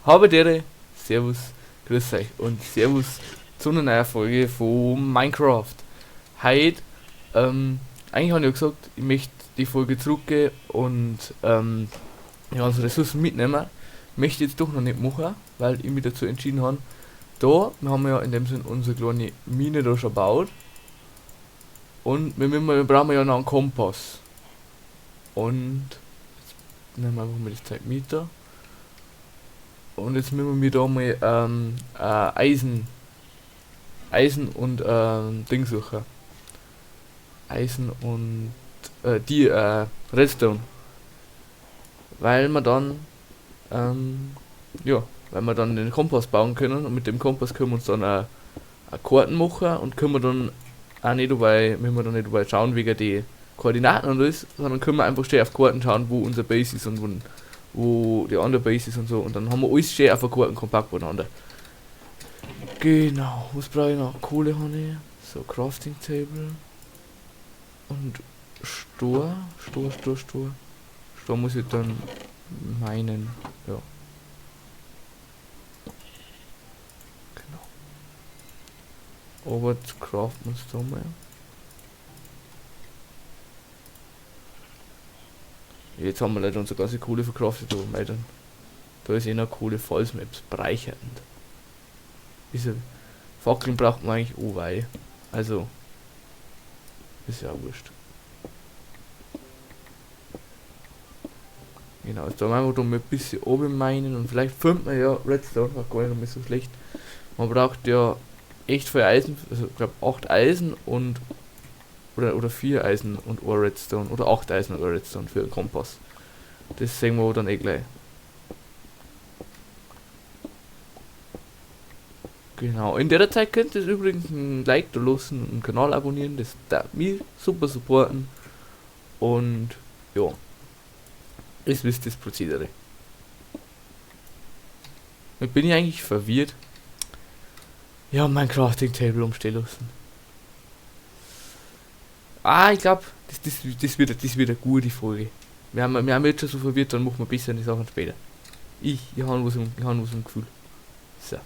Habe Dere, Servus, grüß euch und Servus zu einer neuen Folge von Minecraft. Heute, eigentlich habe ich ja gesagt, ich möchte die Folge zurückgehen und die ganzen Ressourcen mitnehmen. Möchte ich jetzt doch noch nicht machen, weil ich mich dazu entschieden habe. Da, wir haben ja in dem Sinn unsere kleine Mine da schon gebaut. Und wir brauchen ja noch einen Kompass. Und jetzt nehmen wir einfach mal das Zeug mit da. Und jetzt müssen wir da mal Eisen und Ding suchen. Eisen und die Redstone. Weil wir dann ja, weil wir dann den Kompass bauen können und mit dem Kompass können wir uns dann auch Karten machen und können wir dann auch nicht dabei, müssen wir dann nicht dabei schauen wegen die Koordinaten und alles, sondern können wir einfach schön auf Karten schauen, wo unser Base ist und wo die andere Base ist und so, und dann haben wir alles schön auf der Karten kompakt beieinander. Genau, was brauche ich noch? Kohle habe ich, so Crafting Table und Stor, Stor, Stor, Stor. Stor muss ich dann meinen, ja. Genau. Aber jetzt craften wir uns da mal. Jetzt haben wir leider unsere ganze Kohle verkraftet, aber mei, dann, da ist eh noch Kohle, falls wir etwas bereichernd. Ist ja, Fackeln braucht man eigentlich auch, weil, also, ist ja auch wurscht. Genau, jetzt da machen wir da mal ein bisschen oben meinen und vielleicht findet man ja Redstone, war gar nicht mehr so schlecht. Man braucht ja echt viel Eisen, also ich glaub 8 Eisen und oder 4 Eisen und ein Redstone oder 8 Eisen und ein Redstone für den Kompass. Das sehen wir dann eh gleich. Genau, in der Zeit könnt ihr übrigens ein Like da lassen und einen Kanal abonnieren, das darf mich super supporten. Und ja, ihr wisst das Prozedere. Jetzt bin ich eigentlich verwirrt. Ja, mein Crafting Table umstehen lassen. Ah, ich glaub, das wird eine gute Folge. Wir haben jetzt schon so verwirrt, dann machen wir besser die Sachen später. Ich hab was im Gefühl. So.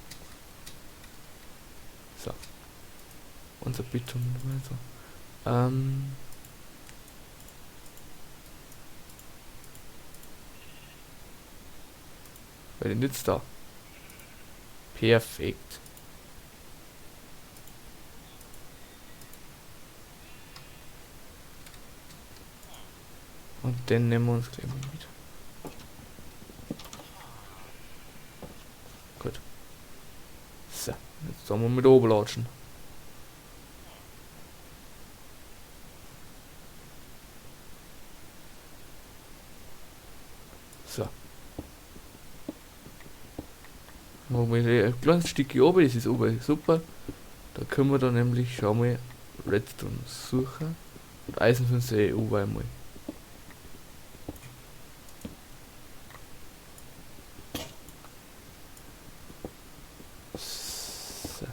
So. Unser Bildschirm und so. Wer denn jetzt da? Perfekt. Und den nehmen wir uns gleich mal mit. Gut. So, jetzt sollen wir mit oben latschen. So. Machen wir ein kleines Stück hier oben, das ist oben super. Da können wir dann nämlich, schau mal, Redstone suchen. Und Eisen findest du eh überall mal. So.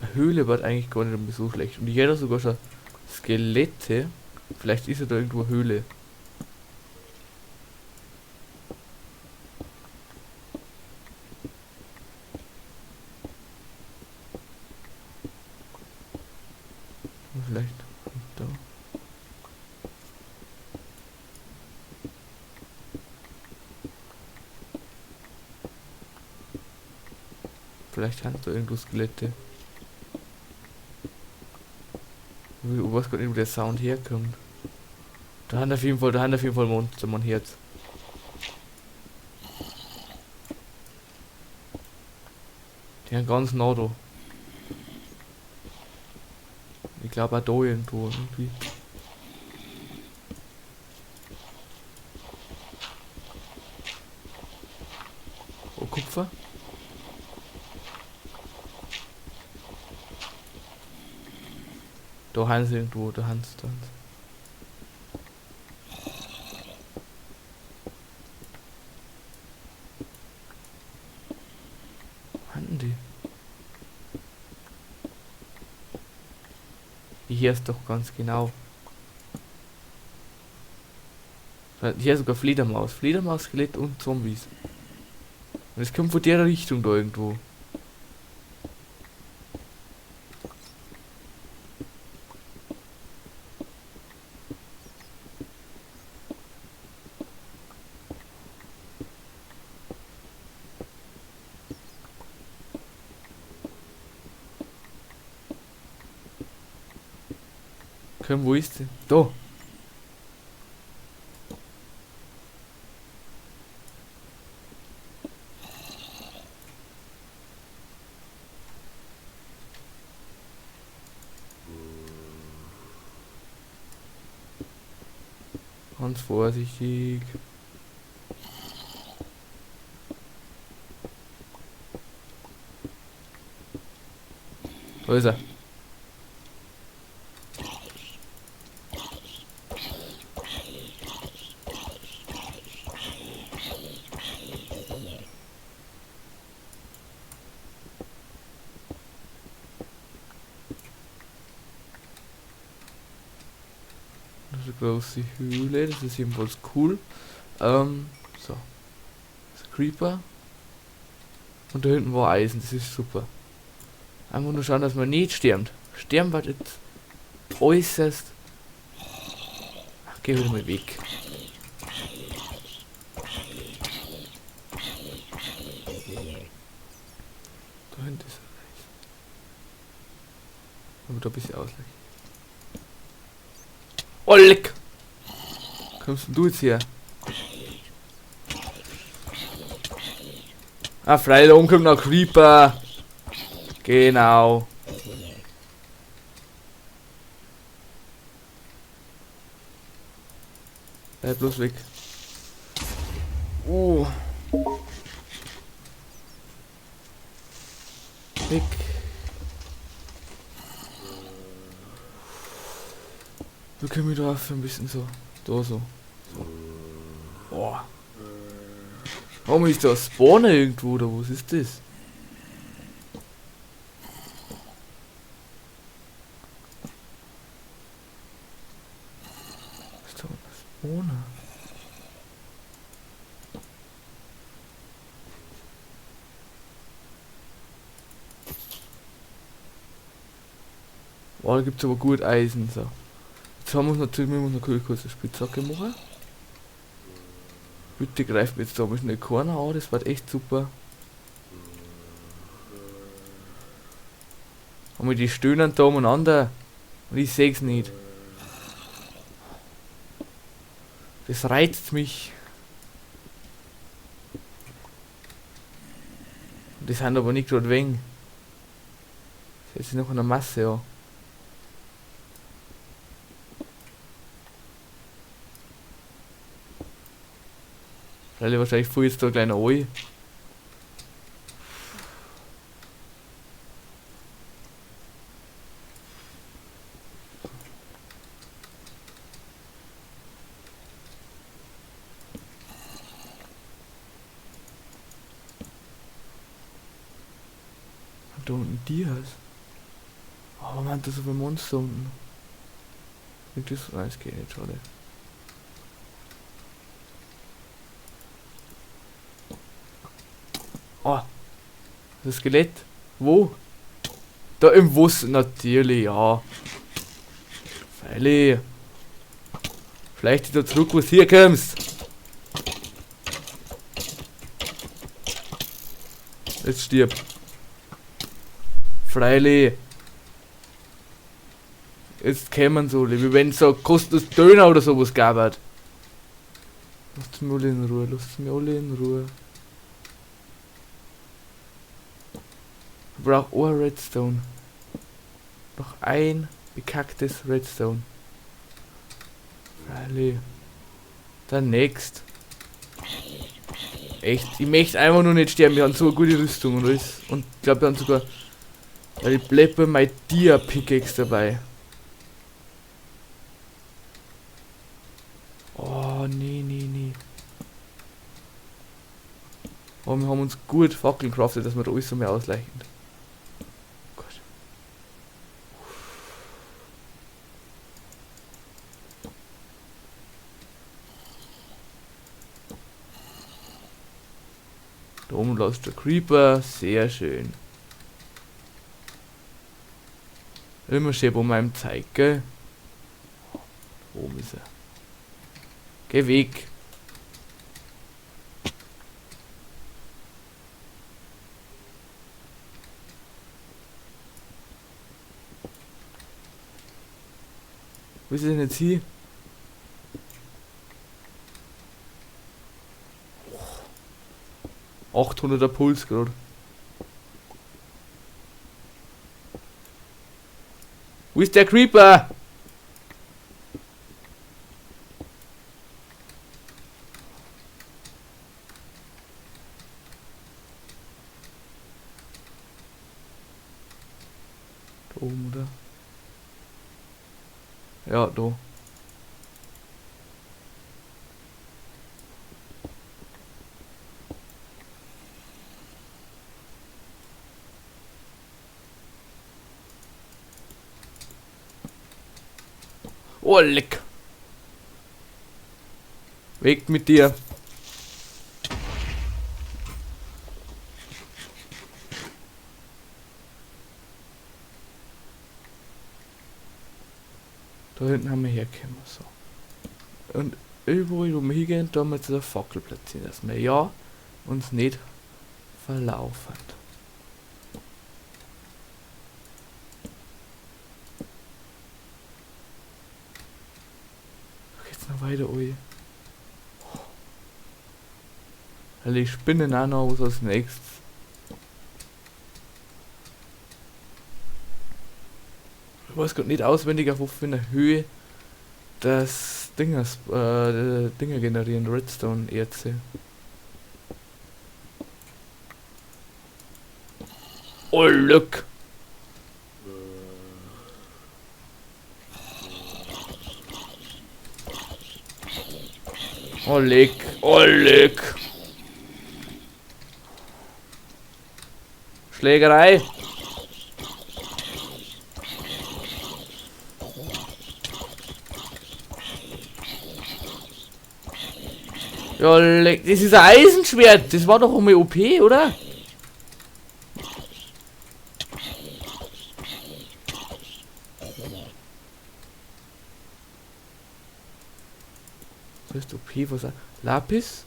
Eine Höhle war eigentlich gar nicht so schlecht. Und ich hätte sogar schon Skelette. Vielleicht ist ja da irgendwo eine Höhle. Vielleicht da. Vielleicht haben da irgendwo Skelette. Ich weiß gar nicht, wo der Sound herkommt. Da haben auf jeden Fall, da haben auf jeden Fall Monster, mein Herz. Die haben ganz nah da. Ich glaub auch da irgendwo irgendwie. Oh, Kupfer. Da haben sie irgendwo, da haben sie, da haben sie. Wo haben die? Ich hör's doch ganz genau. Hier sogar Fledermaus. Fledermaus, Skelett und Zombies. Und es kommt von der Richtung da irgendwo. Komm, wo ist sie? Da! Ganz vorsichtig. Da ist er. Große Höhle, das ist jedenfalls cool. So. Das Creeper. Und da hinten war Eisen, das ist super. Einfach nur schauen, dass man nicht stirbt. Sterben wird jetzt äußerst. Ach, geh wieder mal weg. Da hinten ist Eisen. Aber da ein bisschen ausleichen. Oh, leck! Kommst denn du jetzt her? Ah, freilich, da oben kommt noch Creeper. Genau. Bleib bloß weg. Oh. Weg. Wir können wieder auf ein bisschen so. Da so. So. Boah. Warum ist da Spawner irgendwo oder was ist das? Ist da ein Spawner? Boah, da gibt's aber gut Eisen, so. Jetzt haben wir uns natürlich, wir müssen natürlich kurz eine Spitzhacke machen. Bitte greift mir jetzt da mal schnell keiner an, das war echt super. Und wir die stöhnen da umeinander. Und ich seh's nicht. Das reizt mich. Und die sind aber nicht gerade wegen. Das ist noch eine Masse, ja. Weil wahrscheinlich fuhr jetzt da gleich noch rein. Da unten Dias. Oh, warum hat das so viele Monster unten? Das, nein, das geht nicht, schade. Oh, das Skelett. Wo? Da im Wasser, natürlich, ja. Feili. Vielleicht wieder zurück, wo du hier kommst. Jetzt stirb. Freilich. Jetzt kämen so, wie wenn es so kostenlos Döner oder sowas gab hat. Lasst mich alle in Ruhe, lasst mich alle in Ruhe. Ich brauch ein Redstone. Noch ein bekacktes Redstone. Freilich. Der next. Echt, ich möchte einfach nur nicht sterben. Wir haben so eine gute Rüstung und alles. Und ich glaub, wir haben sogar die Bleppe my Dia Pickaxe dabei. Oh, nee, nee, nee. Aber wir haben uns gut Fackeln craftet, dass wir da alles so mehr ausleichen. Gott. Da oben läuft der Creeper. Sehr schön. Immer schön bei meinem Zeig, gell? Oben ist er. Geh weg. Wo ist er denn jetzt hier? Oh. 800er Puls gerade. Wo ist der Creeper? Da oben, oder? Ja, da. Oh, leck. Weg mit dir. Da hinten haben wir hergekommen. So. Und überall, wo wir hingehen, da haben wir jetzt eine Fackel platzieren, dass wir ja uns nicht verlaufen. Da geht's noch weiter, ui. Weil die Spinnen auch noch was als nächstes. Ich weiß grad nicht auswendig, auf was für einer Höhe das Dinger generieren, Redstone-Erze. Oh, look! Oh, leck! Oh, leck! Schlägerei! Ja, leck, das ist ein Eisenschwert. Das war doch einmal OP, oder? Das heißt OP, was? Lapis?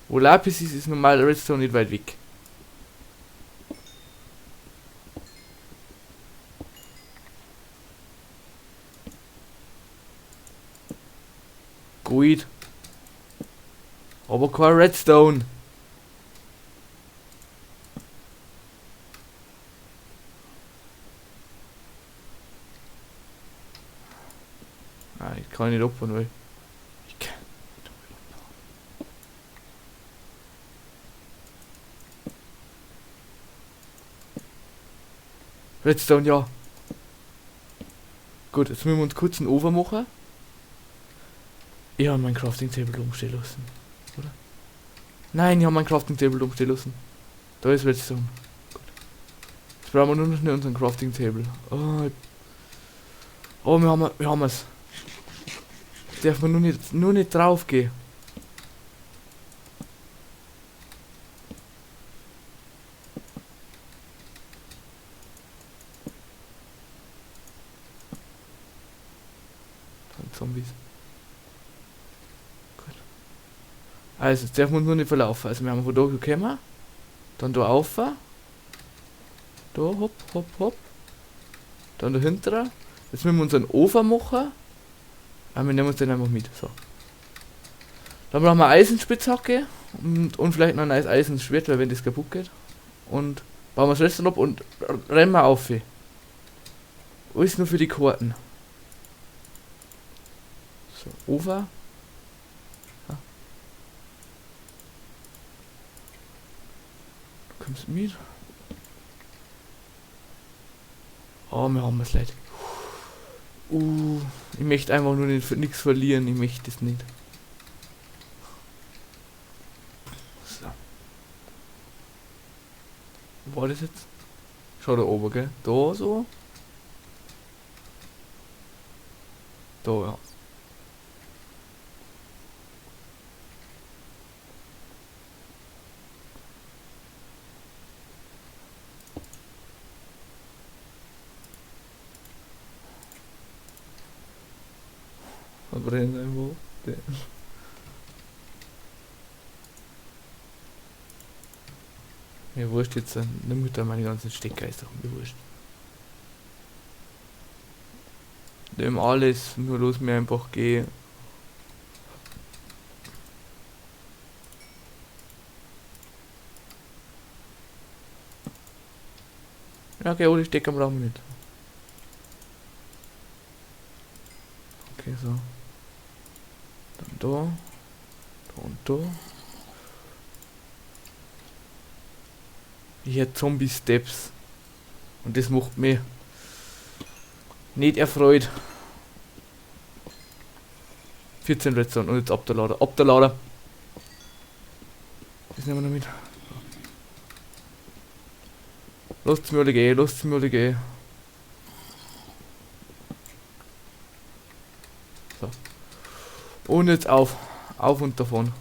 Wo Lapis ist, ist normal Redstone nicht weit weg. Gut. Aber kein Redstone. Nein, ich kann nicht opfern, weil ich kann nicht opfern. Redstone, ja. Gut, jetzt müssen wir uns kurz einen Over machen. Ich habe mein Crafting Table umstehen lassen. Oder? Nein, ich habe mein Crafting Table umstehen lassen. Da ist Redstone. Gut. Jetzt brauchen wir nur noch schnell unseren Crafting Table. Oh, oh, wir haben es. Jetzt darf man nur nicht drauf gehen. Zombies. Gut. Also, jetzt dürfen wir uns nur nicht verlaufen. Also, wir haben von da gekommen. Dann da rauf. Da, hopp, hopp, hopp. Dann dahinter. Jetzt müssen wir uns einen Ofen machen. Aber wir nehmen uns den einfach mit. So. Dann brauchen wir Eisenspitzhacke. Und vielleicht noch ein neues Eisenschwert, weil wenn das kaputt geht. Und bauen wir das Rest ab und rennen wir auf. Alles nur für die Karten. So, Ofen. Ja. Du kommst mit. Oh, wir haben es leid. Ich möchte einfach nur nichts verlieren. Ich möchte es nicht. So. Wo war das jetzt? Schau da oben, gell? Da so. Da, ja. Verbrennen einfach. Mir wurscht jetzt, nimm mit da meine ganzen Stecker, ist doch mir wurscht. Nimm alles, nur los mir einfach geh. Ja, okay, ohne Stecker brauchen wir nicht. Okay, so. Dann da. Da und da. Hier Zombie-Steps. Und das macht mich nicht erfreut. 14 Redstone und jetzt ab der Lader. Ab der Lader. Das nehmen wir noch mit. Lasst mir alle gehen, lasst mir alle gehen. So. Und jetzt auf. Auf und davon.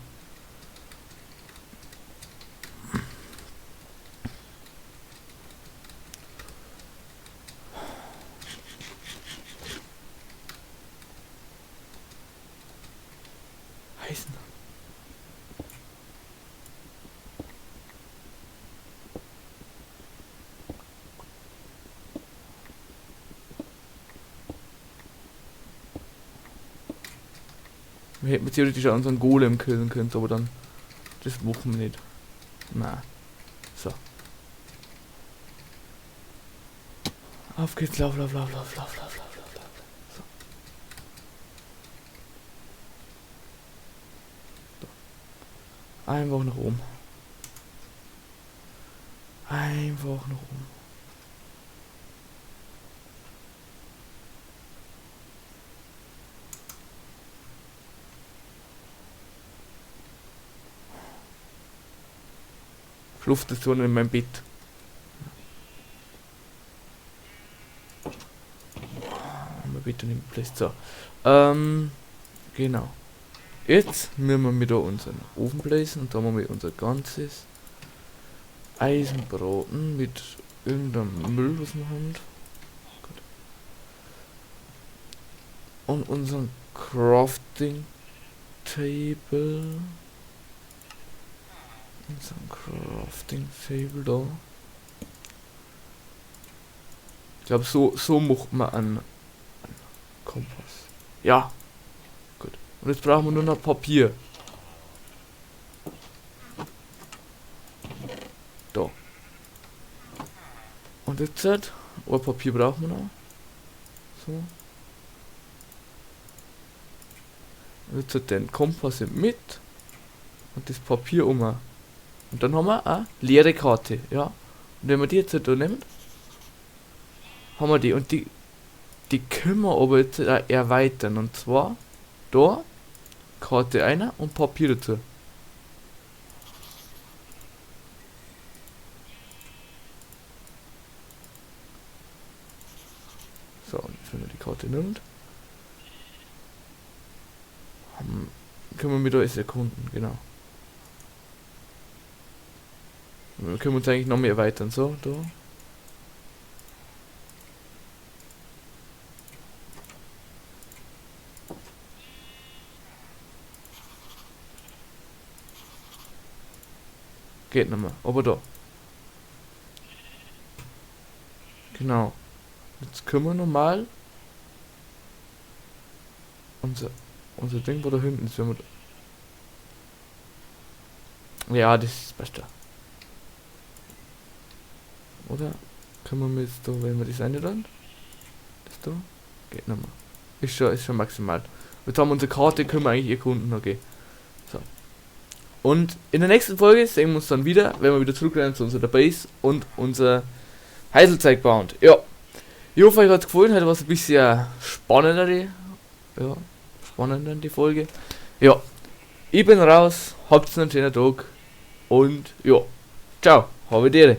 Heißen. Wir hätten theoretisch auch unseren Golem killen können, aber dann... Das machen wir nicht. Na. So. Auf geht's, lauf, lauf, lauf, lauf, lauf, lauf, lauf, lauf, lauf. So. So. Einfach nach oben. Einfach nach oben. Luft ist so in meinem Bett. Mein Bett nicht mehr. So. Genau. Jetzt müssen wir mit unseren Ofen bläsen und da haben wir unser ganzes Eisenbraten mit irgendeinem Müll, was wir haben. Gut. Und unseren Crafting Table. Unseren Crafting Table da. Ich glaube, so macht man einen Kompass. Ja. Gut. Und jetzt brauchen wir nur noch Papier. Da. Und jetzt ein Papier brauchen wir noch. So. Und jetzt den Kompass mit. Und das Papier um. Und dann haben wir eine leere Karte, ja. Und wenn wir die jetzt da nehmen, haben wir die. Und die können wir aber jetzt auch erweitern. Und zwar da, Karte einer und Papier dazu. So, und jetzt, wenn wir die Karte nimmt, können wir mit alles erkunden, genau. Wir können uns eigentlich noch mehr erweitern, so, da. Geht nicht mehr, aber da. Genau. Jetzt können wir nochmal unser Ding, wo da hinten ist, wenn wir da. Ja, das ist das Beste. Oder können wir jetzt da, wenn wir das eine dann? Das da? Geht nochmal. Ist schon maximal. Jetzt haben wir unsere Karte, können wir eigentlich erkunden, okay. So. Und in der nächsten Folge sehen wir uns dann wieder, wenn wir wieder zurückrennen zu unserer Base und unser Heiselzeug bauen. Ja. Ich hoffe, euch hat's gefallen. Heute war's ein bisschen spannender, ja, spannender die Folge. Ja. Ich bin raus, habt einen schönen Tag und ja. Ciao, habe die Ehre.